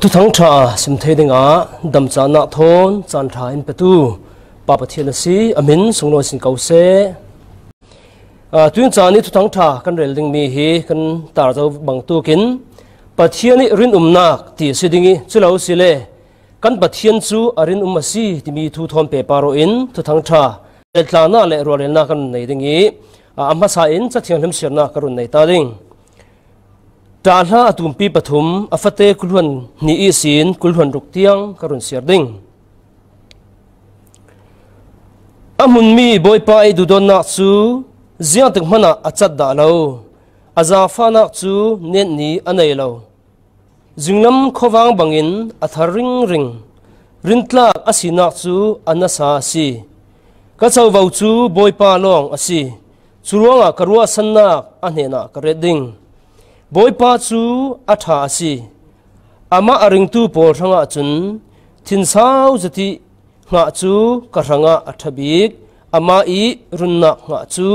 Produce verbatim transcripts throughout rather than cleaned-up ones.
Thuthang ṭha sim thei dingah damcahnak thawn caan ṭha in petu Pa Pathian a si, a min sunglawi sin ko seh. Aa, tuin caan ih Thuthang ṭha kan rel dingmi hi kan tar zo bangtukin Pathian ih rinumnak ti a si ding ih, culo sile kan Pathian cu a rinum a si timi thu thawn pehpar aw in Thuthang ṭha reltlaknak le rualrelnak kan run nei ding ih, aa, a hmasa in Cathianghlim siarnak ka run nei ta ding. Ṭahla a tumpi pathum, a fate kulhluan hnih ihsin kulhluan ruk tiang ka run siar ding. A hmunmi Bawipa ih duhdawtnak cu ziangtik hmanah a cat dah lo, a zafanak cu netni a nei lo. Zinglam khuavang bangin a thar ringring, rintlak a sinak cu a nasa a si. Ka covo cu Bawipa lawng a si. Curuangah ka ruahsannak a hnenah ka ret ding. Bawipa cu a ṭha a si. Amah a ringtu pawl hrangah cun thinsau zet ih hngah cu ka hrangah a ṭha bik. Amah ih runnak hngah cu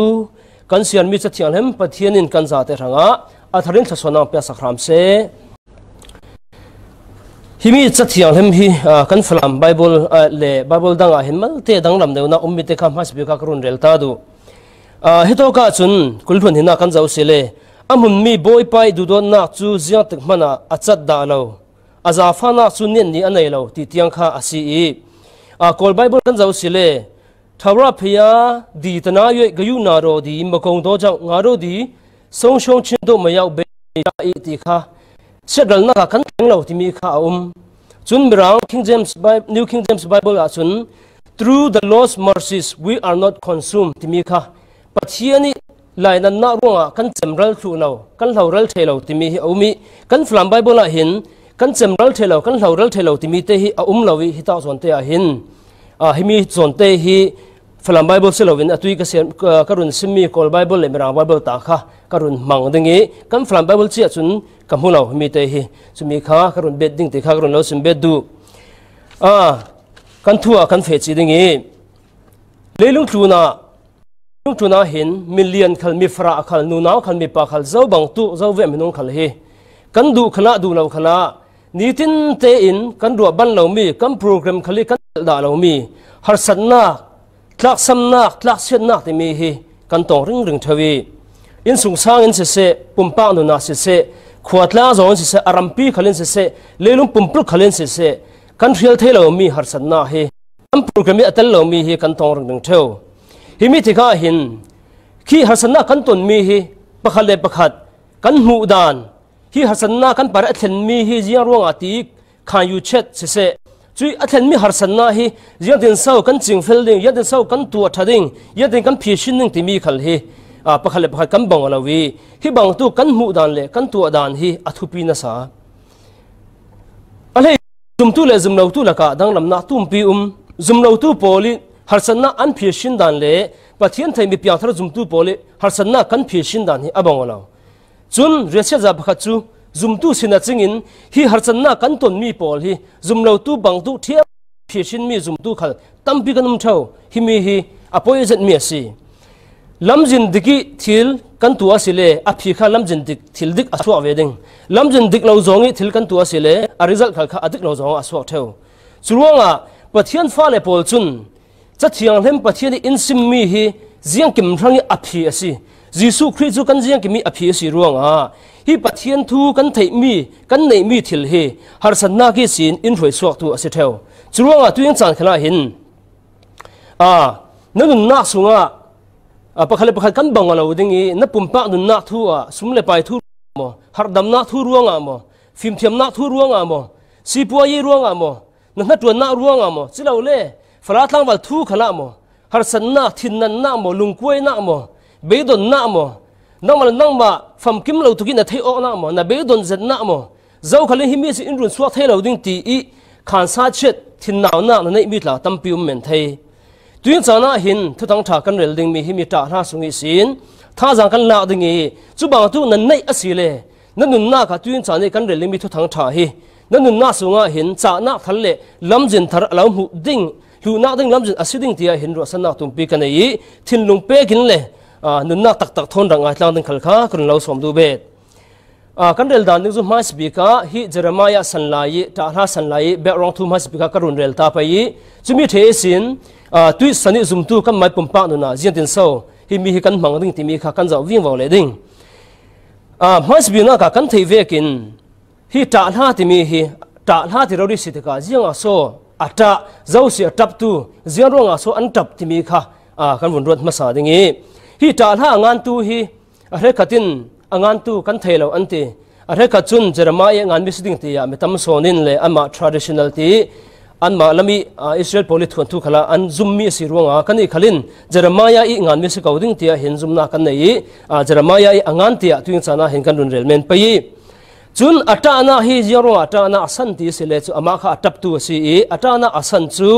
kan siarmi Cathianghlim Pathian in kan zate hrangah a thar in thluasuahnak piaksak hram seh. Himi Cathianghlim hi, aa, kan Falam Bible, aa, le Bible dangah hin malte danglam deuhnak ummi te kha hmaisabik kha ka run rel ta duh. Aa, hitawk ahcun kulhluan hnih ah kan zoh sile a hmunmi Bawipa ih duhdawtnak cu ziangtik hmanah a cat dah lo, a zafanak cu netni a nei lo ti tiang kha a si ih, aa, Kawl Bible kan zoh sile Thawrah phaya di tana yoih gayuh na rawdi makong dawjang nga rawdi songshong chin dawh mayau be ih ti kha siatralnak ah kan teng lo timi kha a um. Cun Mirang King James Bi-, New King James Bible ahcun through the Lord's mercies we are not consumed timi kha Pathian ih lainatnak ruangah kan cemral thluh lo, kan hloral thei lo timi hi a um ih, kan Falam Bible ah hin kan cemral thei lo, kan hloral thei lo timi te hi a um lo ih, hitah zawnte ah hin, aa, himi zawnte hi Falam Bible si loin atu ih ka siam, ka, ka run simmi Kawl Bible le Mirang Bible ta kha ka run hmang ding ih, kan Falam Bible ciah cun ka hmu lo himi te hi, cumi kha ka run bet ding ti kha ka run lo sim bet duh. Aa, kan thu ah kan feh cih ding ih, leilung tlunah Tlunah hin milian khal, mifarah khal, nunau khal, mipa khal, zo bangtuk, zo veh minung khal hi kan duh khalah, duh lo khalah, nitin tein kan ruah ban lomi, kan program khal ih kan telh dah lomi harsatnak, tlaksamnak, tlaksiatnak timi hi kan tong ringring ṭheu ih, innsungsang in siseh, pumpak nun ah siseh, khuatlang zong in siseh, a rampi khal in siseh, leilung pumpuluk khal in siseh, kan hrial thei lomi harsatnak hi kan program ih a tel lomi hi kan tong ringring ṭheu. Himi tikah hin khi harsatnak kan tonmi hi pakhat le pakhat kan hmuh dan, hi harsatnak kan parah a thlenmi hi ziang ruangah ti khan yu chet siseh, cuih a thlenmi harsatnak hi ziangtin so kan cingfel ding, ziangtin so kan tuah ṭha ding, ziangtin kan phisin ding timi khal hi, aa, pakhat le pakhat kan bang aw lo ih, hi bangtuk kan hmuh dan le kan tuah dan hi a thupi nasa. A hlei, zumtu le zumlotu lakah danglamnak tumpi um. Zumlotu pawl ih harsatnak an phisin dan le Pathian theihmi piangthar zumtu pawl ih harsatnak kan phisin dan hi a bang aw lo. Cun riahsiatza pakhat cu zumtu sin a cingin hi harsatnak kan tonmi pawl hi zumlotu bangtuk ṭhiam phisinmi zumtu khal tampi kan um ṭheu. Himi hi a poi zetmi a si. Lamzin dik ih thil kan tuah asile a phi kha lamzin dik, thil dik a suak ve ding. Lamzin dik lo zong ih thil kan tuah asile a result khal kha a dik lo zong a suak ṭheu. Curuangah Pathian fale pawl cun Cathianghlim Pathian ih in simmi hi ziangkim hrangih a phi a si. Jesuh Khrih cu kan ziangkim ih a phi a si ruangah hi Pathian thu kan theihmi, kan neihmi thil hi harsatnak ihsin in hruaisuaktu a si ṭheu. Curuangah tuing caan khalah hin, aa, na nunnak sungah, aa, pakhat le pakhat kan bang aw lo ding ih, na pumpak nunnak thu ah sum le pai thu ruangah maw, harhdamnak thu ruangah maw, fimthiamnak thu ruangah maw, sipuayi ruangah maw, na hnaṭuannak ruangah maw, silole fala tlangval thu khalah maw, harsatnak, thinnannak maw, lungkuainak maw, beidonnak maw, nangmah le nangmah famkim lo tuk ih na theih awknak maw, na beidon zetnak maw, zo khal in himi si in run suak thei lo ding ti ih khansa chiat thinnaunak na neihmi tla tampi um men thei. Tuing caan ah hin Thuthang ṭha kan rel dingmi himi ṭah hla sung ihsin thazaang kan lak ding ih, cubangtuk nan neih asile na nunnak ah tuing caan ih kan rel dingmi Thuthang ṭha hi na nunnak sungah hin cahnak thar le lamzin thar a lo hmuh ding, hluhnak ding lamzin a si ding tiah hin ruahsannak tumpi ka nei ih, thinlung pekin le, aa, nunnak taktak thawn rak ngaitlang ding khal kha ka run lo sawm duh bet. Aa, kan rel dan ding cu hmaisabik ah hi Jeremiah san lai i, ṭahhla san lai i, background thu hmaisabik ah ka run rel ta pei i, cumi ṭhe ihsin, aa, tuih san i zumtu kanmai pumpak nunah ziangtin so himi hi kan hmang ding timi kha kan zoh vingvo leh ding. Aa, hmaisabiknak ah kan theih vekin hi ṭahhla timi hi, ṭahhla ti rori si tikah ziangah so a ṭah, zo si a ṭaptu, ziang ruangah so an ṭap timi kha, aa, kan vun ruat hmasa ding i, hi ṭahhla a ngantu hi, a hrekkhat in a ngantu kan thei lo an ti. A hrekkhat cun Jeremiah i nganmi si ding tiah mi tam sawn in le amah traditional ti anmah lam i, aa, Israel pawl i thuanthu khalah an zummi a si ruangah kan i khalin Jeremiah i nganmi si ko ding tiah hin zumnak kan nei i, aa, Jeremiah i a ngan tiah tuing caan ah hin kan run rel men pei i, cun a ṭahnak hi ziang ruangah a ṭahnak a san ti si le cu amah kha a ṭaptu a si i a ṭahnak a san cu,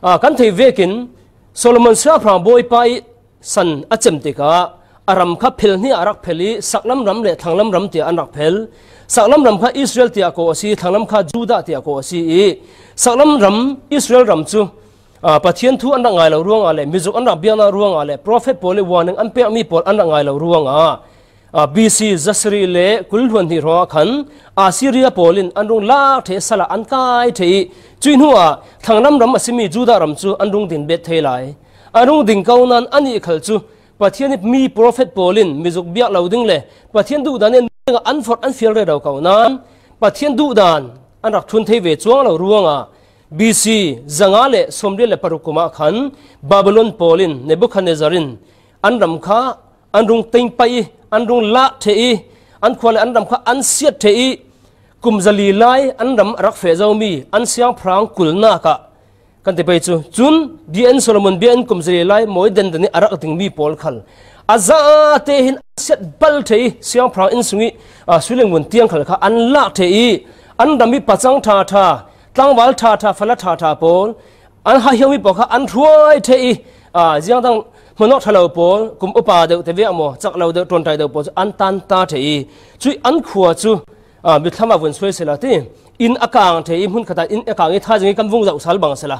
aa, kan theih vekin Solomon siangpahrang bawipa i san a cem tikah a ram kha phel hnih ah a rak phel i saklam ram le thlanglam ram tiah an rak phel. Saklam ram kha Israel tiah kawh a si, thlanglam kha Judah tiah kawh a si i saklam ram Israel ram cu, aa, Pathian thu an rak ngai lo ruangah le mizuk an rak biaknak ruangah le profet pawl i warning an pekmi pawl an rak ngai lo ruangah, aa, B C zasarih le kul hluan hnih hrawngah khan Assyria pawl in an rung lak ṭheh i sal ah an kai ṭheh i cuih hnuah thlanglam ram a simi Judah ram cu an rung din bet thei lai. An rung ding ko nain anih khal cu Pathian i mi profet pawl in mizuk biak lo ding le Pathian duhdan i an dingah an forh an fial rero ko nain Pathian duhdan an rak ṭhun thei ve cuang lo ruangah B C zanga le sawmriat le paruk kum ah khan Babylon pawl in Nebuchadnezzar in an ram kha an rung teng paih i an rung lak ṭheh i an khua le an ram kha an siat ṭheh i kum zali lai an ram a rak feh zomi an siangpahrang kulnak ah kan ti pei cu. Cun biakinn Solomon biakinn kum zali lai mawi denden i a rak dingmi pawl khal a zate hin an siat bal ṭheh i siangpahrang inn sung i, aa, suiling vun tiang khal kha an lak ṭheh i an ram i pacang ṭha ṭha, tlangval ṭha ṭha, fala ṭha ṭha pawl, an haihhiangmi pawl kha an hruai ṭheh i, aa, ziangdang hmanawk ṭha lo pawl, kum upa deuh te viah maw, cak lo deuh, ṭuanṭai deuh pawl cu an tanta ṭheh i cuih an khua cu, aa, mitthlam ah vun suai sehla ti. Inn a kang ṭheh i hmunkhat ah inn a kang i thaizing i kan vung zoh sal bang sehla,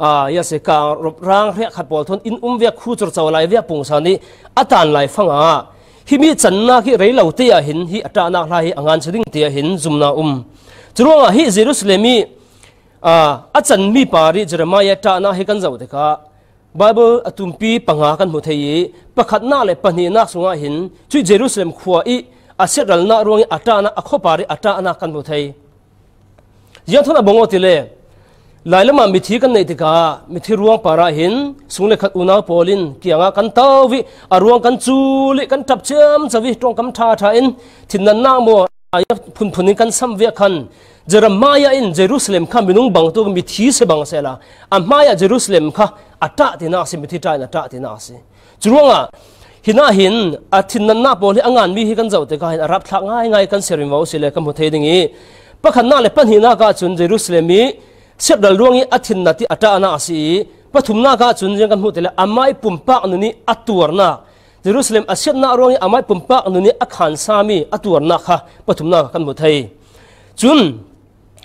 aa, ya si kang rop rang hriak khat pawl thawn inn um viak khu curco lai viak pungsan i a tan lai fangah himi cannak i rei lo te ah hin hi a ṭahnak hla hi a ngan si ding tiah hin zumnak um. Curuangah hi Jerusalem i, aa, a canmi par i Jeremiah ṭahnak hi kan zoh tikah Bible a tumpi panga kan hmu thei i pakhatnak le pahnihnak sungah hin cuih Jerusalem khua i a siatralnak ruang i a ṭahnak, a khuapar i a ṭahnak kan hmu thei. Ziangthawn a bang aw ti le lailam ah mithi kan neih tikah mithi ruang par ah hin sung le khat unau pawl in kiangah kan to i a ruang kan cul i kan ṭap ciamco i ṭongkam ṭha ṭha in thinnannak maw, phunphun in kan sam viak khan Jeremiah in Jerusalem kha minung bangtuk mithi si bang sehla a hmaiah Jerusalem kha a ṭah tinak a si, mithi ṭah in a ṭah tinak a si. Curuangah hinah hin a thinnannak pawl hi a nganmi hi kan zoh tikah hin a rapthlak ngaingai kan si ringvo si le kan hmu thei ding i pakhatnak le pahnihnak ah cun Jerusalem i siatral ruang i a thinnat i a ṭahnak a si i pathumnak ah cun ziang kan hmuh ti le amah i pumpak nun i a tuarnak, Jerusalem a siatnak ruang i amah i pumpak nun i a khansami a tuarnak kha pathumnak ah kan hmu thei. Cun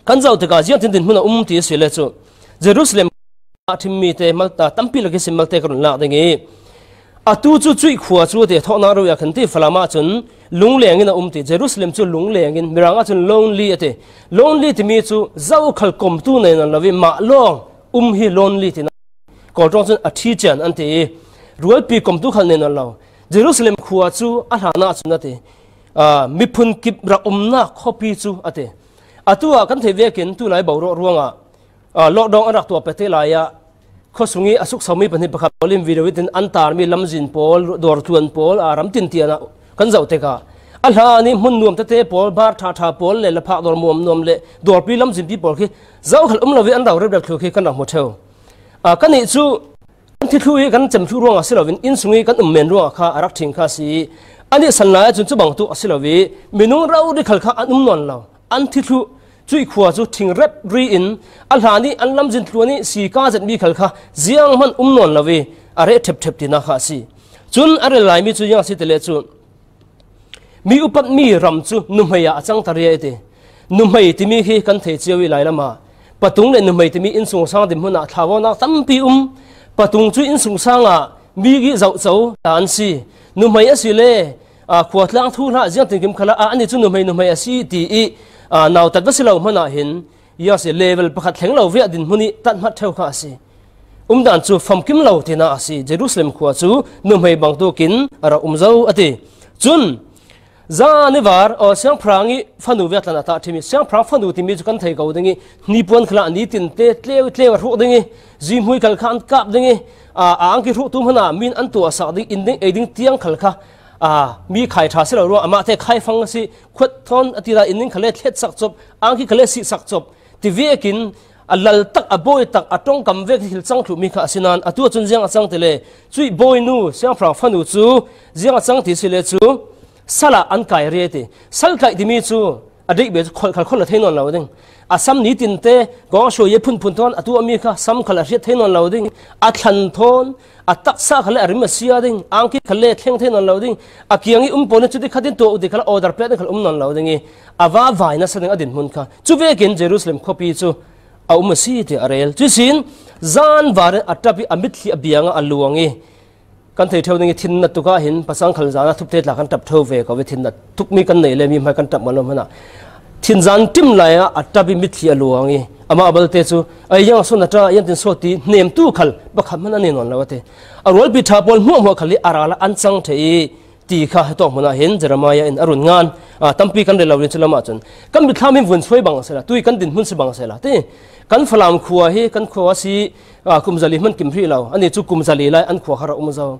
kan zoh tikah ziangtin dinhmun a um ti a si le cu Jerusalem a ṭhimmi te mal, aa, tampi lak ihsin malte ka run lak ding i atu cu cuih khua cu a ti, thawhnak rori ah khan ti, Falam ah cun lungleng in a um ti, Jerusalem cu lungleng in, Mirang ah cun lonely a ti. Lonely timi cu zokhal komtu nei nawn lo i mah lawng um hi lonely tinak. Kawl ṭawng cun a ṭhi cian an ti i rualpi komtu khal nei nawn lo. Jerusalem khua cu a hlan ah cun a ti, aa, miphun kip rak umnak khuapi cu a ti. Atu ah kan theih vekin tulai boruak ruangah, aa, lockdown an rak tuah pete lai ah khuasung i a suksomi pahnih pakhat pawl in video in an tarmi lamzin pawl, dawrtluan pawl, aa, ramtin tian ah kan zoh tikah a hlan i hmun nuam tete pawl, bar ṭha ṭha pawl le laphak dawr muam nuam le dawrpi lamzinpi pawl khi zokhal um lo i an ro rep rep thlu khi kan rak hmu ṭheu. Aa, kannih cu kan thi thluh i kan cem thluh ruangah si loin inn sung i kan um men ruangah kha a rak ṭhing kha a si i anih san lai ahcun cu bangtuk a si lo i minung rori khal kha an um nawn lo. An thi thluh cuih khua cu ṭhing rep ri in a hlan i an lamzin tluan i sika zetmi khal kha zianghman um nawn lo i a reh ṭhepṭhep tinak kha a si. Cun a rel laimi cu ziang a si ti le cu mi upatmi ram cu nuhmei ah a cangter i a ti. Nuhmei timi khi kan thei cio i lailam ah patung le nuhmei timi innsungsang dinhmun ah thlaunak tampi um. Patung cu innsungsang ah mi i zohco ta an si. Nuhmei a si le a, khuatlang thu hlah ziang tin kim khala a, ani chu nuhmei nuhmei a si ti i, a, nautat va si lo hmana hin, ia si level pakhat thleng lo ve a dinhmun i tat hmat theu kha a si. Umdan chu famkim lo tina a si. Jerusalem khua chu nuhmei bangtukin a ra um zo a ti. Chun, zan i var, aw, siangphrang i fanu ve tlan a ta thimi, siangphrang fanu timi chu kan thei ko ding i, hnipuan khala ni tin te, tleu, tleu a hruk ding i, zihmui khal kha an kap ding i, a, a angki hruk tu hmana min an tuah sak ding, in ding, ei ding tiang khal kha, a, mi khai tha si lo ruang, amah te khai fang si, khuat thawn a ti la, in ding khale thlet sak chop, angki khale si sak chop, ti vekin, a lal tak, a bawi tak, a tawngkam vek hil chang thluh mi kha a si nan, a tu a chun ziang a chang ti le, cui bawi nu, siangphrang fanu chu, ziang a chang ti si le chu, sala an kai re ti. Sal kai timi chu, a deih be chu khol khal khol la thei nawn lo ding. A sam ni tin te, gawng a hruai e phun phun thawn, a tu a mi kha, sam khal a hriat thei nawn lo ding. A thlan thawn, a taksa khal le a rim a sia ding. Angki khal le thleng thei nawn lo ding. A kiang i um pawl in chuti khatin tuah u ti khal order pek ding khal um nawn lo ding i. A va vai nasa ding a dinhmun kha. Chu vekin Jerusalem khuapi chu a um a si ti a rel. Chu sin, zan varin a tap i a mitthli a biang a a luang i. Kan thei theu ding i thin nat tuk a hin, pasang khal zan a thup te tla kan tap theu ve ko ve thin nat tuk mi kan nei le mi hmai kan tap ma lo hmana. Thin zan tim lai a a tap i mitthli a luang i. Amah a bal te chu, ai yang so na ta, yang tin so ti, hnem tu khal, ba khat hman a nei nawn lo a te. A rualpi tha pawl hmuah hmuah khal i a ral a an chang thei i, ti kha he tawk hmuna hin Jeremiah in a run ngan, a, tampi kan rel lo rin chu lamah chun. Kan mitthlam hi vun suai bang sela, tui kan dinhmun si bang sela, ti. Kan Falam khua hi, kan khua si, a, kum zali hman kim hrih lo, ani chu kum zali lai an khua kha ra um zo.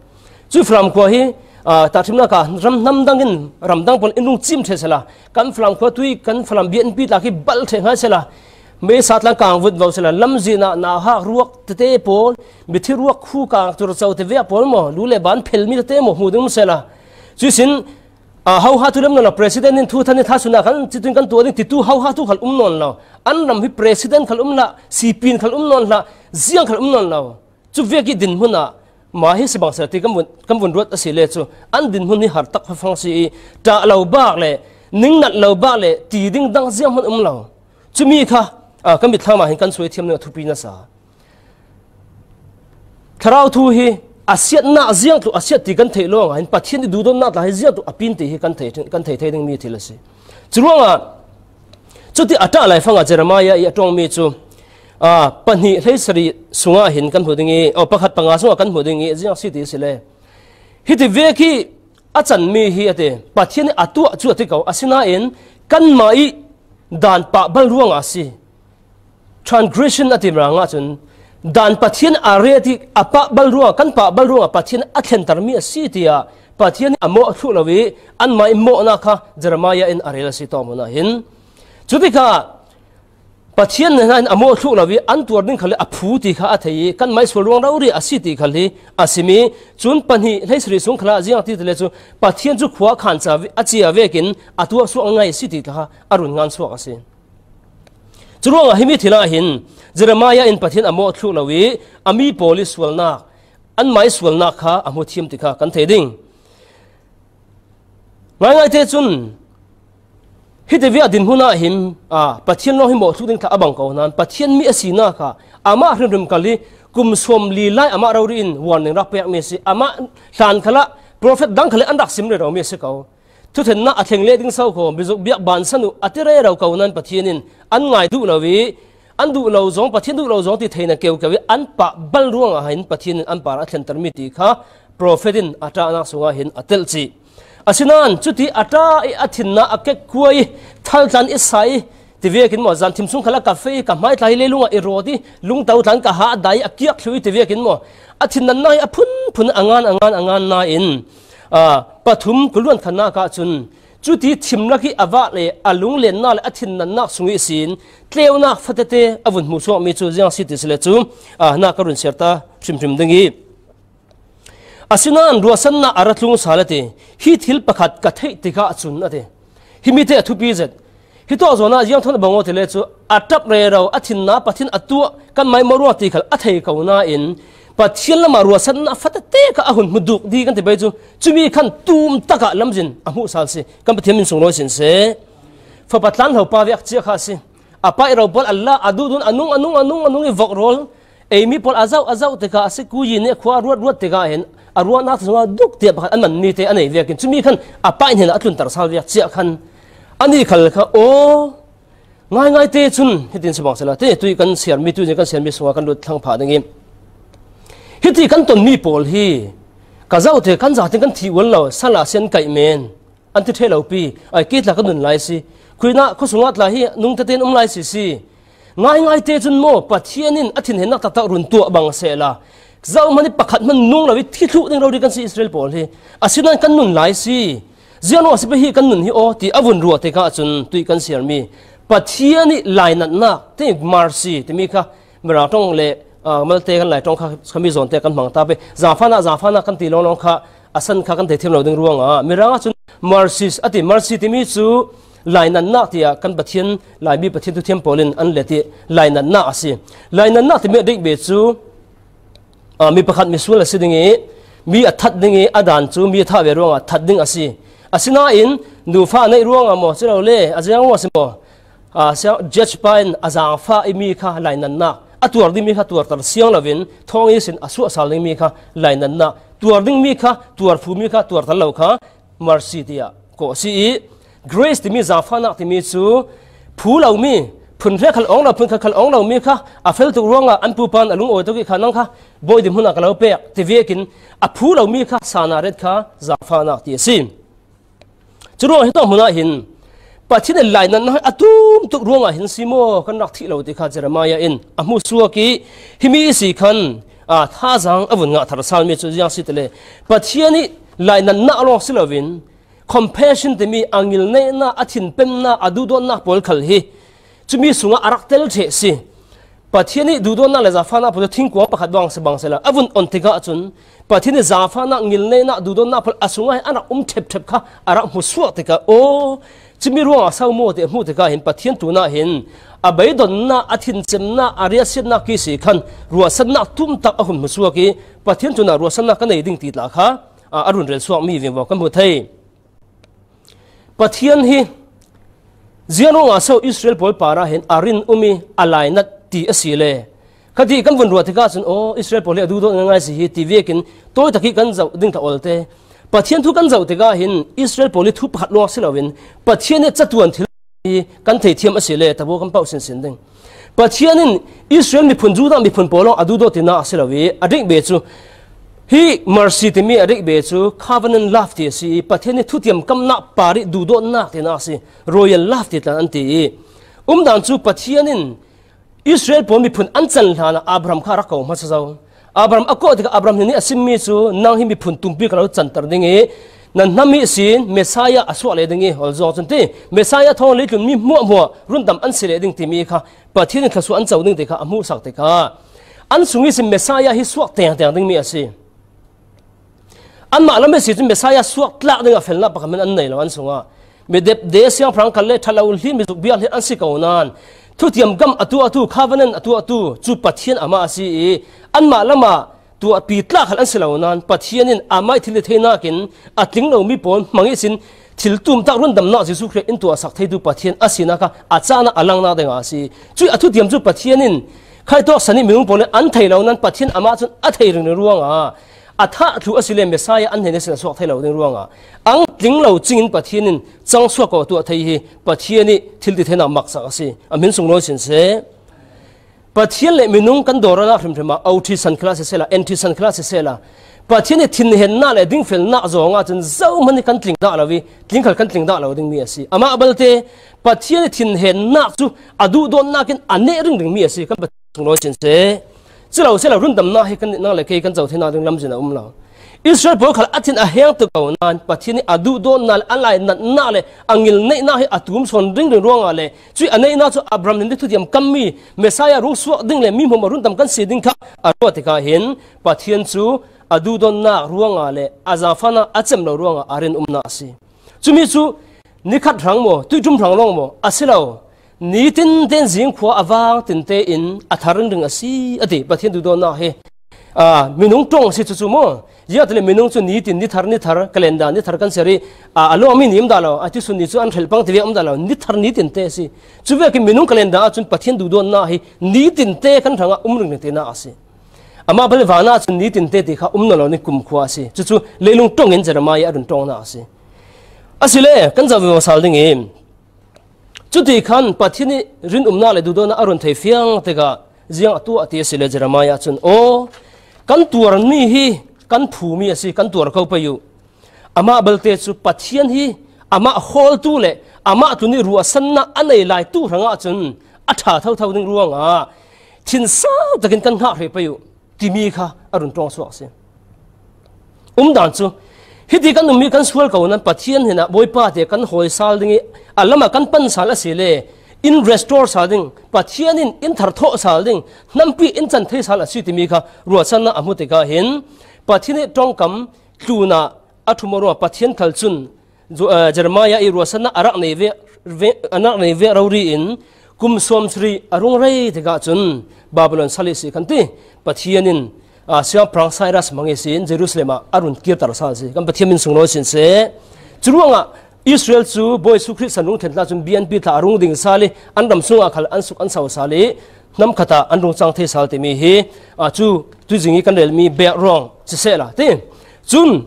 Chu Falam khua hi, a, ta thimna ka ram hnam dang in, ram dang pawl in rung chim thei sela, kan Falam khua tui, kan Falam bia in pi tla khi bal thei ngai sela, mei sa tlang kang vut vo sela, lam zina, na hak ruak te te pawl, mithi ruak khu kang tur chau te via pawl mo, lu le ban phel mi te te mo, hmu ding sela. Chu sin, a, hau ha tu lem nawn lo, president in thu than i tha suna kan, chi tun kan tu ding, ti tu hau ha tu khal um nawn lo. An ram hi president khal um la, sipin khal um nawn la, ziang khal um nawn lo. Chu vek i dinhmun a, ma hi si bang sela ti kan vun, kan vun ruat a si le chu, an dinhmun hi har tak fa fang si i, ta lo bak le, ning nat lo bak le, ti ding dang ziang hman um lo. Chu mi kha, a, kan mitthlam a hin kan suai thiam ning a thupi nasa. Thlarau thu hi a siatna ziang tlu a siat ti kan thei lo nga hin Pathian i duhdonna tla hi ziang tlu a pin ti hi kan thei, kan thei thei ding mi thil a si. Churuanga, chuti a ta lai fanga Jeremiah i a tawng mi chu, a, pahnih hleisari sunga hin kan hmu ding i, aw, pakhat panga sunga kan hmu ding i, ziang si ti si le. Hiti vek hi a chan mi hi a ti, Pathian i a tuah chu a ti ko, a sina in kan ma i dan pah bal ruanga si. Transgression a ti rangah chun dan Pathian a re ti a pah bal ruangah, kan pah bal ruangah Pathian a thlentar mi a si tia Pathian a mawh thluh lo i anmah i mawhna kha Jeremiah in a rel a si tawh hmunah hin. Chuti kha Pathian hna in a mawh thluh lo i an tuar ding khal le a phu ti kha a thei i kan mai sual ruang rori a si ti khal hi a sim i cun pahnih hleisarih sung khalah ziang ti le cu Pathian cu khua khan ca a chia vekin a tuah suak ngai a si ti kha a run ngan suak a si. Curuangah himi thil ah hin Jeremiah in Pathian a mawh thluh lo i a mi pawl i sualnak, anmah i sualnak kha a hmu thiam ti kha kan thei ding. Ngaingaite cun hiti viah dinhmun ah hin, aa, Pathian lawng hi mawh thluh ding thlah a bang ko nain Pathian mi a sinak ah amah hrimhrim kal i kum sawmli lai amah rori in warning rak pekmi a si. Amah hlan khalah profet dang khalin an rak sim rero mi a si ko. Thuthennak a thleng leh ding so kho, mizuk biak bansan uh a ti rero ko nain Pathian in an ngai duh lo i, an duh lo zong, Pathian duh lo zong ti theihna keukeu i an pah bal ruangah hin Pathian in an par a thlentermi ti kha profet in a ṭahnak sungah hin a telh cih. Asinain cuti a ṭah i a thinna a kekkua i thaltlan i sa i, ti vekin maw, zanthim sung khalah ka feh i ka hmai tla hi leilungah i rawt i lungto tlan ka hah dai i a kiak thlu i ti vekin maw, a thinnannak hi a phunphun a ngan, a ngan, a ngan nain, aa, pathum kuluan khannak ah cun cuti thimlak i a vah le a lunglennak le a thinnannak sung ihsin tleunak fatete a vun hmuhsuakmi cu ziang si ti si le cu, aa, na ka run siar ta hrimhrim ding i. Asinain ruahsannak a ra tlung sal a ti. Hi thil pakhat ka theih tikah cun a ti. Himi te a thupi zet. Hi tawh zawnah ziang thawn a bang aw ti le cu a ṭap rero, a thinna Pathian a tuah, kan maimawh ruang ti khal a thei ko nain Pathian lamah ruahsannak fatete kha a hun hmu duk dih kan ti pei cu cumi khan tum takah lamzin a hmuh sal si. Kan Pathian min sunglawi sin seh. Fapa tlan hlo pa viak cia kha a si. A paih ro pawl a la, a duhdun a nung, a nung, a nung, a nung i vok rawl. ei mi pawl a zauh, a zauh tikah a sikui nih khua a ruat, ruat tikah hin a ruahnak sungah duk tiah pakhat an man mi te a nei vekin cumi khan a paih hnenah a tlunter sal viak ciah khan anih khal kha, aw, ngaingai te cun hitin si bang sehla, te tui kan siarmi, tui kan siarmi sungah kan lut thlang phah ding i, hiti kan tonmi pawl hi ka zauh te kan zate kan thih ual lo, sal a si an kaih men, an ti ṭheh lo pi, ai, kei tla kan nun lai si. Khuinah khuasungah tla hi nungte tein um lai si si. Ngaingai te cun maw, Pathian in a thinhennak taktak run tuah bang sehla, zohman i pakhat hman nung lo i thi thluh ding rori kan si Israel pawl hi. Asinain kan nun lai si. Ziang a si pei hi kan nun hi aw, ti a vun ruah tikah cun tui kan siarmi Pathian i lainatnak, ti mercy timi kha Mirang ṭong le, aa, Malte kan Lai ṭong kha, khami zawnte kan hmang ta pei. Zaangfahnak, zaangfahnak kan ti lawnglawng kha, a san kha kan theithiam lo ding ruangah Mirang ahcun mercies a ti. Mercy timi cu lainatnak tiah kan Pathian, Laimi Pathian thuthiam pawl in an let i lainatnak a si. Lainatnak timi a deih ve cu, aa, mi pakhat misual a si ding i, mi a that ding i, a daan cu mi a thah ve ruangah that ding a si. Asinain nufa a neih ruangah maw, si lo le, a ziang ruangah si maw, aa, siang, judge pa in a zaangfah i mi kha lainatnak, a tuar ding mi kha tuarter siang loin thawng ihsin a suahsal ding mi kha lainatnak, tuar ding mi kha, tuarphu mi kha tuarter lo kha mercy tiah kawh a si i, grace timi, zaangfahnak timi cu phu lomi, phun hre khal awng lo, phun khat khal awng lomi kha a fel tuk ruangah an pupa in a lungawi tuk i kha nang kha bawi ding hmun ah ka lo pek ti vekin a phu lomi kha sana ret kha zaangfahnak ti a si. Curuangah hitawk hmun ah hin Pathian in lainatnak a tum tuk ruangah hin si maw kan rak thih lo ti kha Jeremiah in a hmusuak i, himi ihsi khan, aa, thazaang a vun ngah thar salmi cu ziang si tile, Pathian i lainatnak lawng si loin compassion timi a ngilneihnak, a thinpemnak, a duhdawtnak pawl khal hi cumi sungah a rak tel ṭheh si. Pathian i duhdawtnak le zaangfahnak pawl cu thingkuang pakhat bang si bang sehla, a vun on tikah cun Pathian i zaangfahnak, ngilneihnak, duhdawtnak pawl a sungah hin a rak um ṭhepṭhep kha a rak hmusuak tikah, aw, cumi ruangah so maw ti a hmuh tikah hin Pathian tunah hin a beidonnak, a thincemnak, a riahsiatnak ihsi khan ruahsannak tumtak a hun hmusuak i, Pathian tunah ruahsannak ka nei ding ti tla kha, aa, a run relsuakmi vivo kan hmu thei. Pathian hi ziang ruangah so Israel pawl parah hin a rin um i a lainat ti a si le? Khatih kan vun ruah tikah cun, aw, Israel pawl hi a duhdawt ngaingai si hi ti vekin tawi tak i kan zoh ding ka ol te. Pathian thu kan zoh tikah hin Israel pawl hi thu pakhat lawng si loin Pathian i catuan thil hi kan theithiam a si le, tabu kan pauh sinsin ding. Pathian in Israel miphun, Judah miphun pawl lawng a duhdawt tinak a si lo i, a deih ve cu, hi mercy timi a deih ve cu covenant love ti a si i, Pathian i thutiam kamnak par i duhdawtnak tinak a si, royal love ti tla an ti i, umdan cu Pathian in Israel pawl miphun an can hlanah Abraham kha a rak ko hmasa zo. Abraham a kawh tikah Abraham hnen i a simmi cu, nang hi miphun tumpi ka lo canter ding i, nan hnam ihsin Messiah a suah leh ding i, hol zawng cun ti, Messiah thawng leitlun mi hmuahhmuah rundam an si leh ding timi kha Pathian in thluasuah an co ding ti kha a hmuhsak tikah an sung ihsin Messiah hi suak tengteng dingmi a si. Anmah lam ihsi cun Messiah suak tlak dingah felnak pakhat hmanh an nei lo an sungah. Mi depde, siangpahrang kal le ṭhalo hlin, mi zuk biak hlin an si ko nain thutiam kam a tuahtu, covenant a tuahtu cu Pathian amah a si i, anmah lamah tuahpi tlak khal an si lo nain Pathian in amah i thil i theinak in a tling lomi pawl hmang ihsin thil tumtak rundamnak Jesuh Khrih in tuahsak theitu Pathian a sinak kha a caan ah a langnak dingah a si. Cuih a thutiam cu Pathian in khaitawk san i minung pawl in an thei lo nain Pathian amah cun a thei ringring ruangah a thah thluh a si le Messiah an hnen ihsin a suak thei lo ding ruangah ang tling lo cingin Pathian in cangsuak ko tuah thei hi Pathian i thil ti theinak maksak a si. A hmin sunglawi sin seh. Pathian le minung kan dawranak hrimhrim ah, OT san khal ah sisehla, NT san khal ah sisehla, Pathian i thinhennak le dingfelnak zawng ah cun zohman hi kan tling dah lo i, tling khal kan tling dah lo dingmi a si. Amah a balte Pathian i thinhennak cu a duhdawtnak in a neh ringringmi a si, kan Pathian sunglawi cin seh. Si lo sehla, rundamnak hi kan nang le kei kan co theinak ding lamzin a um lo. Israel pawl khal a thin a heng tuk ko nain Pathian i a duhdawtnak le a lainatnak le a ngilneihnak hi a tum sawn ringring ruangah le cuih a neihnak cu Abraham hnen i thutiam kammi Messiah rung suak ding le mi hmuahhmuah rundam kan si ding kha a ruah tikah hin Pathian cu a duhdawtnak ruangah le a zaangfahnak a cem lo ruangah a rinumnak a si. Cumi cu nikhat hrang maw, tuihṭum hrang lawng maw, a si lo. Nitin tein zingkhua a vang tinte in a thar ringring a si, a ti. Pathian duhdawtnak hi, aa, minung ṭong a si cucu maw? Ziahtile minung cu nitin, nithar, nithar, calendar, nithar kan ser i, a, a lawng mi ni um dah lo, a ti sun ni cu an hrelh pang ti ve um dah lo, nithar nitin te a si. Cu vekin minung calendar ahcun Pathian duhdawtna hi nitin te kan hrangah um ringring tinak a si. Amah bel van ahcun nitin te ti kha um nawn lo ning kumkhua a si. Cucu leilung ṭongin Jeremiah a run ṭawngnak a si. Asile, kan zoh vivo sal ding i, cuti khan Pathian i rinumnak le duhdawtnak a run thei fiang tikah ziang a tuah a ti asile Jeremiah cun, aw, kan tuarmi hi kan phumi a si, kan tuar ko pei uh. Amah belte cu Pathian hi amah hawltu le amah tlun i ruahsannak a nei laitu hrangah cun a ṭha thotho ding ruangah thinsau takin kan hngah hrih pei uh, timi kha a run ṭawng suak a si. Umdan cu, hiti kan ummi kan sual ko nan Pathian hinah Bawipa te kan hawi sal ding i a lamah kan pan sal a si le in restore sal ding, Pathian in in tharthawh sal ding, hnampi in can thei sal a si timi kha ruahsannak a hmu tikah hin Pathian i ṭongkam tlunah a ṭhum ruangah Pathian khal cun Zu-, eh, Jeremiah i ruahsannak a rak nei ve, ve, a rak nei ve rori in kum sawm sarih a rung rei tikah cun Babylon sal i si kan ti. Pathian in, ah, siangpahrang Cyrus hmang ihsin Jerusalem ah a run kirter sal si. Kan Pathian min sunglawi sin seh. Curuangah Israel cu Bawi Jesuh Khrih san rung thlen hna cun B N P thla a rung ding sal i an ram sungah khal an suk an sau sal i hnam khatah an rung cang thei sal timi hi, ah, cu tuizing i kan relmi background sisehla ti. Cun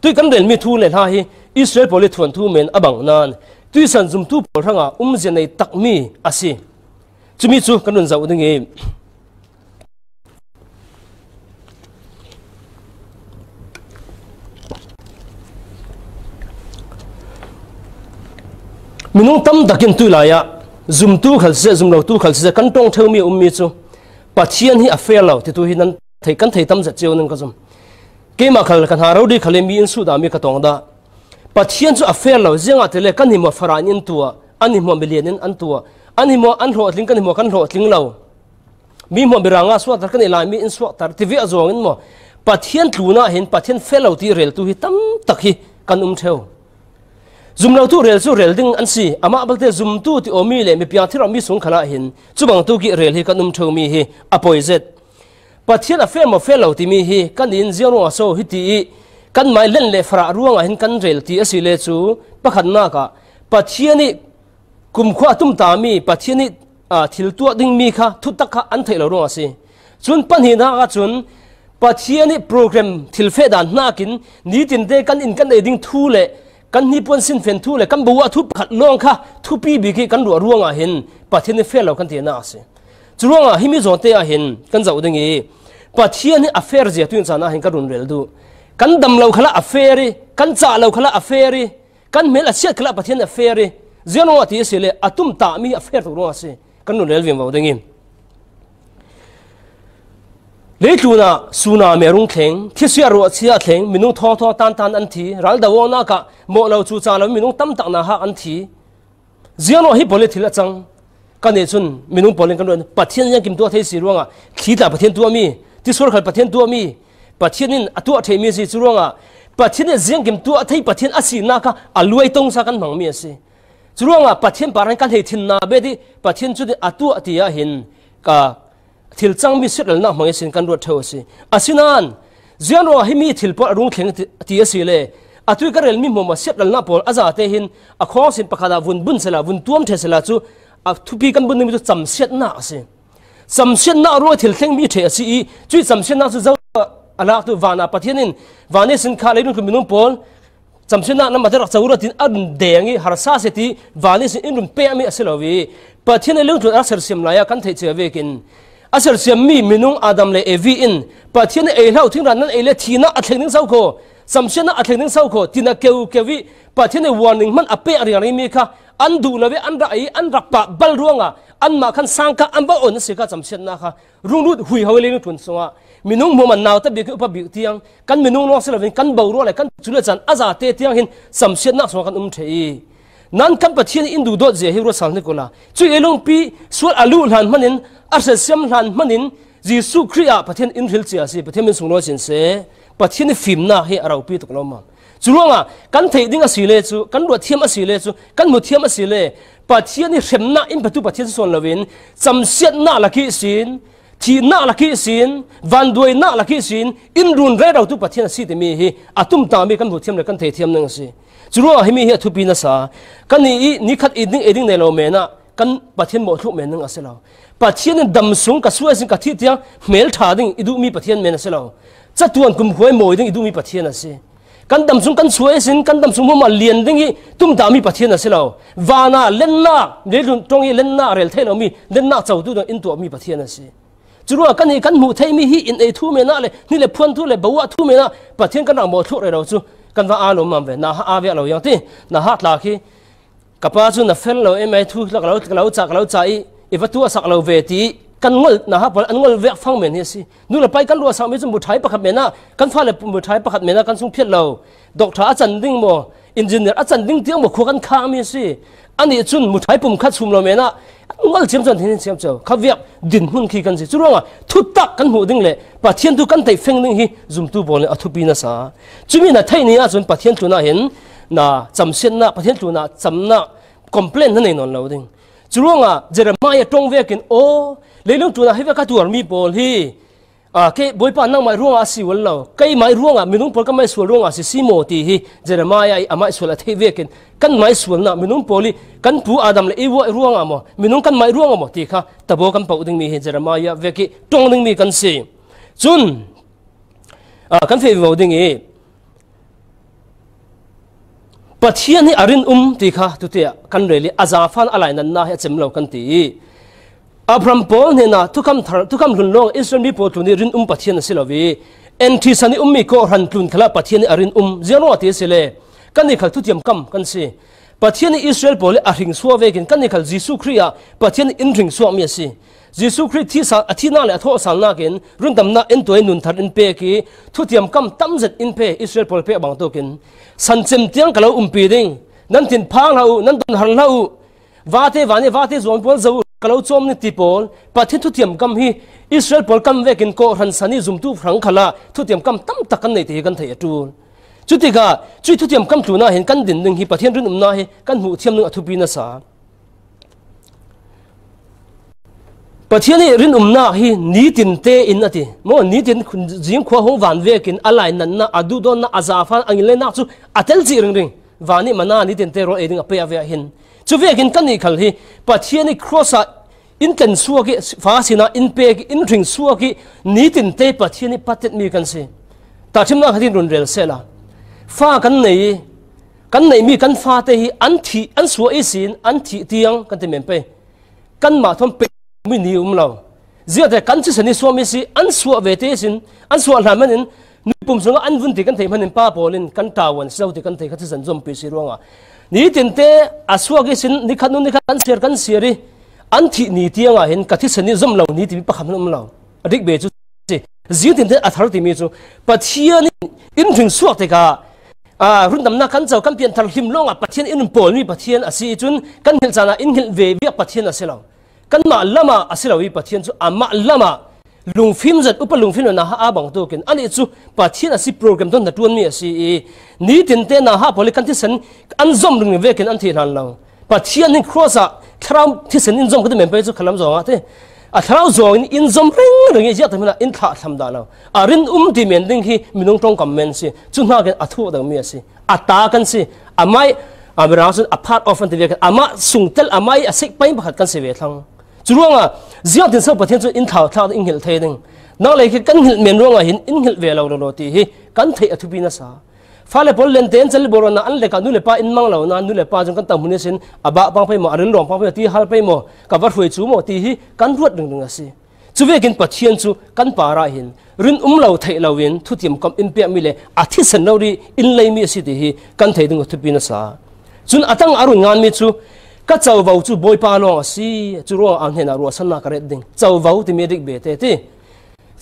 Tui kan relmi thu le hla hi Israel pawl i thuanthu men a bang nain tuisan zumtu pawl hrangah umzia nei takmi a si. Cumi cu kan run zoh ding i, minung tam takin tui lai ah zumtu khal siseh, zumlotu khal siseh, kan ṭong ṭheumi a ummi cu Pathian hi a fair lo titu hi nan thei, kan thei tam zet cio nan ka zum. Keimah khal ka hna rori khal i mi in suhdami ka tong dah. Pathian cu a fair lo, ziangahtile kan hmuah fara in in tuah, an hmuah milian in an tuah, an hmuah an hlawhtling, kan hmuah kan hlawhtling lo. Mi hmuah mirang ah suakter, kan i laimi in suakter, tivih a zuang in maw? Pathian tlunah hin Pathian fair lo ti reltu hi tam tak hi kan um ṭheu. Zumlotu rel cu rel ding an si, amah belte zumtu ti awmi le mipiang thil awmi sung khalah hin cubangtuk i rel hi kan um ṭheumi hi a poi zet. Pathian a fair maw fair lo timi hi kan in ziang ruangah so hiti i kan mai len le farah ruangah hin kan rel ti a si le cu pakhatnak ah Pathian i kumkhua a tumtami Pathian i, aa, thil tuah dingmi kha thutak kha an theih lo ruangah a si. Cun pahnihnak ahcun Pathian i program thil feh dan hnakin nitinte kan in kan ei ding thu le kan hnipuan sinfen thu le kan bawa thu pakhat lawng kha thupi bik i kan ruah ruangah hin Pathian i fair lo kan tinak a si. Curuangah himi zawngte ah hin kan zoh ding i Pathian hi a fair zia tuin caan ah hin ka run rel duh. Kan dam lo khalah a fair i, kan cah lo khalah a fair i, kan hmel a siat khalah Pathian a fair i, ziang ruangah ti a si le a tumtahmi a fair tuk ruangah a si. Kan run rel vivo ding i. Leitlun ah tsunami a rung thleng, thisia ruahchia a thleng, minung thawngthawng tantan an thi, ral do awknak ah mawh lo cuca lo minung tam tak nauhak an thi. Ziang ruangah hi pawl i thil a cang. Kan nih cun minung pawl in kan ruah, Pathian ziangkim tuah thei si ruangah, thli tla Pathian tuahmi, tisuar khal Pathian tuahmi, Pathian in a tuah ṭhehmi a si. Curuangah Pathian in ziangkim tuah thei Pathian a sinak kha a luai tongsa kan hmangmi a si. Curuangah Pathian parah kan hei thinna bet i Pathian cu a tuah ti ah hin ka thil cangmi siatralnak hmang ihsin kan ruat ṭheu a si. Asinain ziang ruangah himi thil pawl a rung thleng ti, ti a si le, atu i ka relmi hmuahhmuah siatralnak pawl a zate hin a khawng sin pakhat ah vun bun sehla, vun tuam ṭheh sehla cu a thupi kan bun dingmi cu camsiatnak a si. Camsiatnak ruangah thil thlengmi ṭheh a si i, cuih camsiatnak cu zo a lak tu vanah Pathian in van ihsin kha leilung tlun minung pawl camsiatnak nan mah te rak co rua tiin a run deng i harsa seh ti van ihsin in run pekmi a si lo i, Pathian i leilung tlun a rak sersiam lai ah kan theih cia vekin a sersiammi minung Adam le Evi in Pathian i ei hlah uh, thingram nan ei le thihnak a thleng ding so kho, camsiatnak a thleng ding so kho, tina keu keu i Pathian i warning hman a pek riangringmi kha an duh lo i an rak ei, an rak pah bal ruangah anmah khan sangka an va on a si kha camsiatnak kha rung lut huiho i leilung tlun sungah minung hmuahman nauta bik i upa bik tiang kan minung lawng si loin kan boruak le kan cu le caan a zate tiang hin camsiatnak sungah kan um ṭheh i, nan kan Pathian in duhdawt zia hi ruat sal hnik uhla, cuih leilungpi sual a luh hlan hmanin, a hriasiam hlan hmanin Jesuh Khrih ah Pathian in hril cia a si. Pathian min sunglawi sin seh. Pathian i fimnak hi a ropi tuk lo maw? Curuangah kan theih ding a si le cu, kan ruat thiam a si le cu, kan hmu thiam a si le, Pathian i hremnak in petu Pathian si sawn loin camsiatnak lak ihsin thihnak lak ihsin, vanduainak lak ihsin in run rero tu Pathian a si timi hi a tumtami kan hmuh thiam le kan thei thiam ning a si. Curuangah himi hi a thupi nasa. Kannih i nikhat i ding ei ding nei lo menah kan Pathian mawhthluk men ning a si lo. Pathian in dam sung ka suai sin ka thih tiang hmel ṭha ding i duhmi Pathian men a si lo. Catuan kumkhuai mawi ding i duhmi Pathian a si. Kan dam sung kan suai sin kan dam sung hmuahhmuah lian ding i tumtami Pathian a si lo. Vana lennak, leilung ṭong i lennak rel thei lomi lennak cotu dong in tuahmi Pathian a si. Curuangah kannih kan hmuh theimi hi in ei thu menah le hni le phuan thu le boah thu menah Pathian kan rak mawhthluk rero cu kan va aa lawmmam ve. Nahah aa viah lo iang ti, nahah tla khi ka pa cu na fel lo, ei mai thu ka lo, ka lo ca, ka lo ca i i va tuahsak lo ve ti kan ngol, nahah pawl an ngol vek fang men hi a si. Nu le pa i kan ruahsakmi cu muṭhai pakhat menah, kan fale muṭhai pakhat menah kan sung phiat lo. Doctor a can ding maw, engineer a can ding tiang maw khua kan khangmi a si. Anih cun muṭhai pum khat sum lo menah an ngol ciamco, an thiam ciamco. Kha viak dinhmun khi kan si. Curuangah thutak kan hmuh ding le Pathian thu kan theih feng ding hi zumtu pawl nih a thupi nasa. Cumi na theih ni ahcun Pathian tlunah hin na camsiatnak, Pathian tlunah camnak, complain na nei nawn lo ding. Curuangah Jeremiah ṭong vekin, aw, leilung tlunah hi vek a tuarmi pawl hi, aa, kei Bawipa nangmah ruangah a si ual lo, keimah ruangah, minung pawl kanmah sual ruangah a si si maw ti hi Jeremiah i amah sual a theih vekin, kanmah sualnak minung pawl i kan pu Adam le Eva ruangah maw, minung kanmah ruangah maw ti kha tabaw kan poh dingmi hi Jeremiah vek i ṭong dingmi kan si. Cun, aa, kan feh vivo ding i, Pathian hi a rinum ti kha tutiah kan rel i a zaangfah a lainatna hi a cem lo kan ti i, Abraham pawl hnenah thukham thar, thukham hlun lawng Israel mi pawl tlun i rinum Pathian a si lo i, enṭhisan i ummi kawhhran tlun khalah Pathian hi a rinum. Ziang ruangah ti a si le, kannih khal thutiam kam kan si. Pathian hi Israel pawl hi a hringsuak vekin kannih khal Jesuh Khrih ah Pathian hi in hringsuakmi a si. Jesuh Khrih thihsa, a thihnak le a thawhsalnak in rundamnak in tuai nun thar in pek i thutiam kam tamzet in pe Israel pawl pek bangtuk in, san cem tiang ka lo umpi ding, nan thinphang hlah uh, nan don har hlah uh, vate van i vate zuang pawl zoh uh, ka lo cawm ning ti pawl, Pathian thutiam kam hi Israel pawl kam vekin kawhhran san i zumtu hrang khalah thutiam kam tamtak kan nei ti hi kan theih a ṭul. Cutikah cuih thutiam kam tlunah hin kan din ding hi Pathian rinumnak hi kan hmuh thiam ding a thupi nasa. Pathian i rinumnak hi nitin tein a ti. Maw, nitin zingkhua hong van vekin a lainatnak, a duhdawtnak, a zaangfah, a ngilneihnak cu a tel cih ringring. Van i mana nitin te rawl ei ding a pei a ve ah hin. Cu vekin kannih khal hi Pathian i cross ah in tlensuak i, fa sinah in pek i, in hringsuak i, nitin te Pathian i patetmi kan si. Tahṭhimnak khatin run rel sehla, fa kan nei i, kan neihmi kan fate hi an thih, an suah ihsin an thih tiang kan ti men pei. Kanmah thawn pe mi ni um lo. Ziate kan thisen i suahmi si, an suah ve te ihsin, an suah hlan manin, nui pum sungah an vun ti kan theih hmanin pa pawl in kan ṭavuan si lo ti kan thei kha thisen zompi si ruangah. Nitin te a suak ihsin, nikhat nu nikhat kan siar, kan siar i, an thih ni tiangah hin ka thisen i zom lo ni timi pakhat hman um lo. A dik ve cu si. Zitin te a thar timi cu Pathian in in hringsuak tikah, aa, rundamnak kan co, kan pianthar hlim lawngah Pathian in pawlmi Pathian a si i cun kan hngilh caan ah in hngilh ve viak Pathian a si lo. Kanmah lamah a si lo i Pathian cu amah lamah lungfim zet, upa lungfim lo nahah a bangtukin anih cu Pathian a si program thawn hnaṭuanmi a si i nitin te nahah pawl i kan thisen an zom ring vekin an thih hlan lo. Pathian hi cross ah thlarau thisen in zom ka ti men pei cu khalam zawng ah ti. A thlarau zawng in in zom ringring i ziahtak hmanh ah in thlah thlam dah lo. A rinum ti men ding hi minung ṭongkam men si. Cu hnakin a thuak deuhmi a si. A ta kan si. Amah i, a mirang cun a part of an ti ve kan. Amah sungtel, amah i a sek pai pakhat kan si ve thlang. Curuangah ziangtin so Pathian cu in thlau thlak in hngilh thei ding. Nang lei khi kan hngilh men ruangah hin in hngilh ve lo lo ti hi kan theih a thupi nasa. Fale pawl lente an cal i bawlrawhnak an lek ah nu le pa in mang lo nain nu le pa cun kan tauhmun ihsin a bah pang pei maw, a rinlawng pang pei maw, ti hal pei maw, ka va hruai cu maw ti hi kan ruat ringring a si. Cuvekin Pathian cu kan parah hin rinum lo theih loin thutiam kam in pekmi le a thisen lo rih in leimi a si ti hi kan thei ding uh thupi nasa. Cun a tang a run nganmi cu ka covo cu Bawipa lawng a si, cu ruangah a hnenah ruahsannak ka ret ding. Covo timi a dik ve te ti.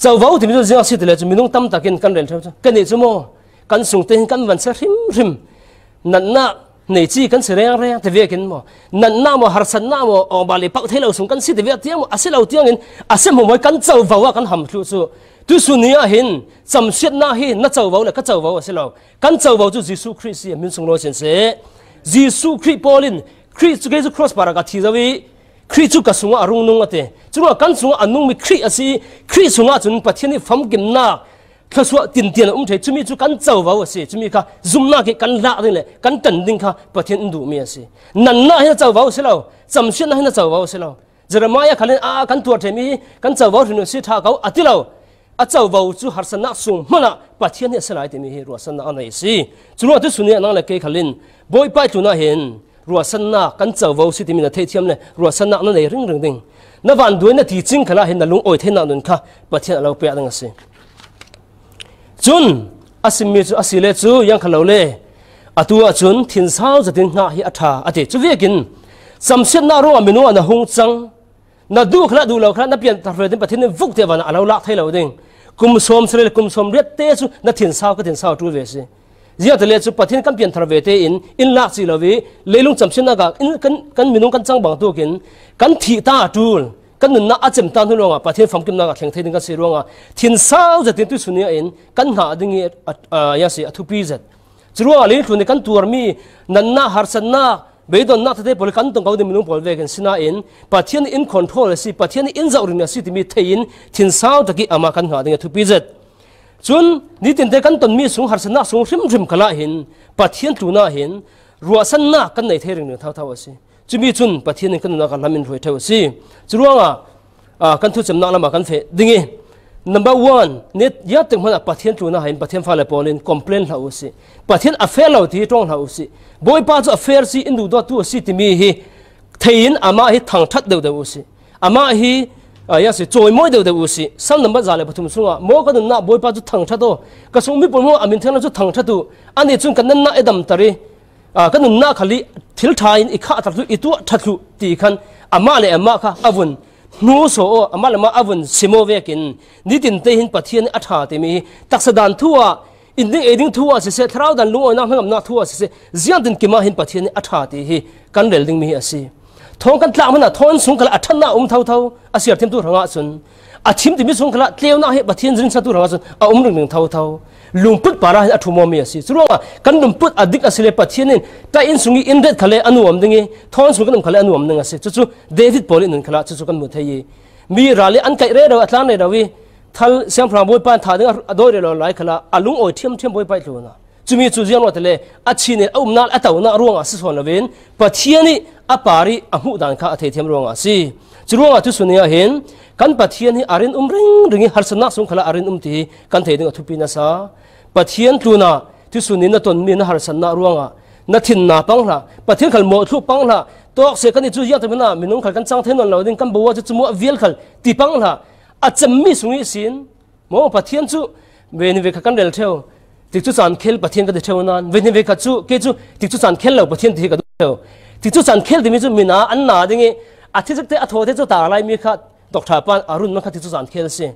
Covo timi cu ziang a si ti le cu minung tam takin kan rel ṭheu cu. Kannih cu maw, kan sungte hin kan van si hrimhrim. Natnak nei ci kan si rengreng ti vekin maw, natnak maw, harsatnak maw, awbali pauh thei lo sung kan si ti ve tiang maw, a si lo tiangin a si hmuahhmuah kan covo ah kan ham thluh cu. Tuihsun ni ah hin camsiatnak hi na covo le ka covo a si lo. Kan covo cu Jesuh Khrih si, min sunglawi sin si. Jesuh Khrih pawl in Khrih cu kei cu cross parah ka thi zo i Khrih cu ka sungah a rung nung a ti. Curuangah kan sungah a nungmi Khrih a si. Khrih sungah cun Pathian ih famkimnak thluasuah tintian a um thei. Cumi cu kan covo a si. Cumi kha zumnak ih kan lak ding le kan ṭan ding kha Pathian in duhmi a si. Natnak hin a covo a si lo. Camsiatnak hin a covo a si lo. Jeremiah khal in, "Aa, kan tuar ṭhemi hi kan covo hrim a si ṭha ko," a ti lo. A covo cu harsatnak sung hmanah Pathian hi a si lai timi hi ruahsannak a nei a si. Curuangah tuihsun ni ah nang le kei khal in Bawipa ih tlunah hin ruahsannak kan covo si timi na theithiam le ruahsannak na nei ringring ding. Na vanduai na ticing khalah hin na lungawi theinak nun kha Pathian a lo pek ding a si. Cun a simmi cu a si le cu ziang kha lo le, atu ahcun thinsau zetin hngah hi a ṭha a ti. Cu vekin camsiatnak ruangah minung ah na hung cang, na duh khalah duh lo khalah na pianthar ve ding, Pathian in vuk tiah van ah a lo lak thei lo ding. Kum sawm si le kum sawm riat te cu na thinsau ka thinsau a ṭul ve a si. Ziangah ti le cu Pathian kan pianthar ve tein in lak ci lo ih leilung camsiatnak ah in kan, kan minung kan cang bangtuk in kan thih ta a ṭul, kan nunnak a cem ta hnu ruangah Pathian famkimnak ah thleng thei ding kan si ruangah thinsau zetin tuihsun ni ah in kan hngah ding ih a, a, ziang si a thupi zet. Curuangah leilung tlun ih kan tuarmi natnak, harsatnak, beidonnak tete pawl ih kan tong ko ding minung pawl vekin sinain Pathian in control a si, Pathian in zoh ring a si timi thei in thinsau tak ih amah kan hngah ding a thupi zet. Cun nitinte kan tonmi sung, harsatnak sung hrimhrim khalah hin Pathian tlunah hin ruahsannak kan nei thei ringring thotho a si. Cumi cun Pathian in kan nunnak ah lam in hruai ṭheu a si. Curuangah, aa, kan thucemnak lamah kan feh ding ih, number one, ni ziangtik hmanah Pathian tlunah hin Pathian fale pawl in complain hlah uh sih. Pathian a fair lo ti hi ṭawng hlah uh sih. Bawipa cu a fair si, in duhdawttu a si timi hi thei in amah hi thangṭhat deuhdeuh uh sih. Amah hi, aa, ziang si, cawimawi deuhdeuh uh sih. Salm number za le pathum sungah, "Maw ka nunnak Bawipa cu thangṭhat aw, ka sungmi pawl hmangin a min thang lam cu thangṭhat uh. Anih cun ka natnak i damter ih, aa, ka nunnak khal ih thil ṭha in i khahter thluh, i tuah ṭha thluh," ti khan amah le amah kha a vun hnu saw aw, amah le amah a vun sim aw vekin nitinte hin Pathian a ṭha timi hi taksa dan thu ah, in ding ei ding thu ah siseh, thlarau dan lungawinak hnangamnak thu ah siseh, ziangtin kimah hin Pathian a ṭha ti hi kan rel dingmi hi a si. Thawn kan tlak hmanah thawn sung khalah a ṭhatnak a um thotho, a siar thiamtu hrangah cun a thim timi sung khalah tleunak hi Pathian zirinsatu hrangah cun a um ringring thotho. Lungput parah hin a ṭhumawmi a si. Curuangah kan lungput a dik a si le Pathian in ṭah inn sung ih in ret khal le a nuam ding ih thawn sung kan um khal le a nuam ding a si. Cucu David pawl ih nun khalah cucu kan hmu thei ih, mi ral ih an kaih rero, a tlan rero ih thal siangpahrang Bawipa in thah ding a dawi rero lai khalah a lungawi ṭhiamṭhiam Bawipa ih tlunah. Cumi cu ziang ruah ti le a chin in a umnak le a tonak ruangah a si sawn loin Pathian ih a par ih a hmuh dan kha a theithiam ruangah a si. Curuangah tuihsun ni ah hin kan Pathian hi a rinum ringring ih harsatnak sung khalah a rinum ti hi kan thei ding a thupi nasa. Pathian tlunah tuihsun ni na tonmi na harsatnak ruangah na thinna pang hlah, Pathian khal mawhthluk pang hlah. Tawk seh, kannih cu ziangtik hmanah minung khal kan cang thei nawn lo ding, kan bo ah cu cu muah vial khal ti pang hlah. A cemmi sung ihsin, maw Pathian cu veihnih veikhat kan rel ṭheu, tikcu caan khel Pathian ka ti ṭheu nain, veihnih veikhat cu kei cu tikcu caan khel lo Pathian ti hi ka duh ṭheu. Tikcu caan khel timi cu mina an na ding ih a thi zikte a thawte cu ta laimi kha doctor pa in a run man kha tikcu caan khel a si.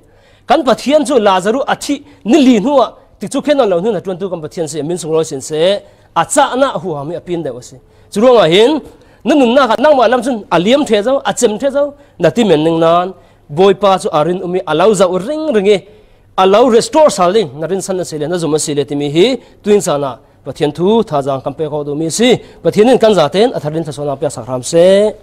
Kan Pathian cu Lazaruh a thih ni li hnuah tikcu khel nawn lo hnu hnaṭuantu kan Pathian si, a min sunglawi sin seh, a cahnak a huham hi a pin deuh a si. Curuangah hin na nunnak ah nangmah lam cun a liam ṭheh zo, a cem ṭheh zo, na ti men ning nain Bawipa cu a rinum ih a lo zoh ringring ih a lo restore sal ding, na rinsan a si le na zum a si le timi hi tuin caan ah Pathian thu thazaang kan pek awk duhmi a si. Pathian in kan zatein a thar in thluasuahnak peksak hram seh.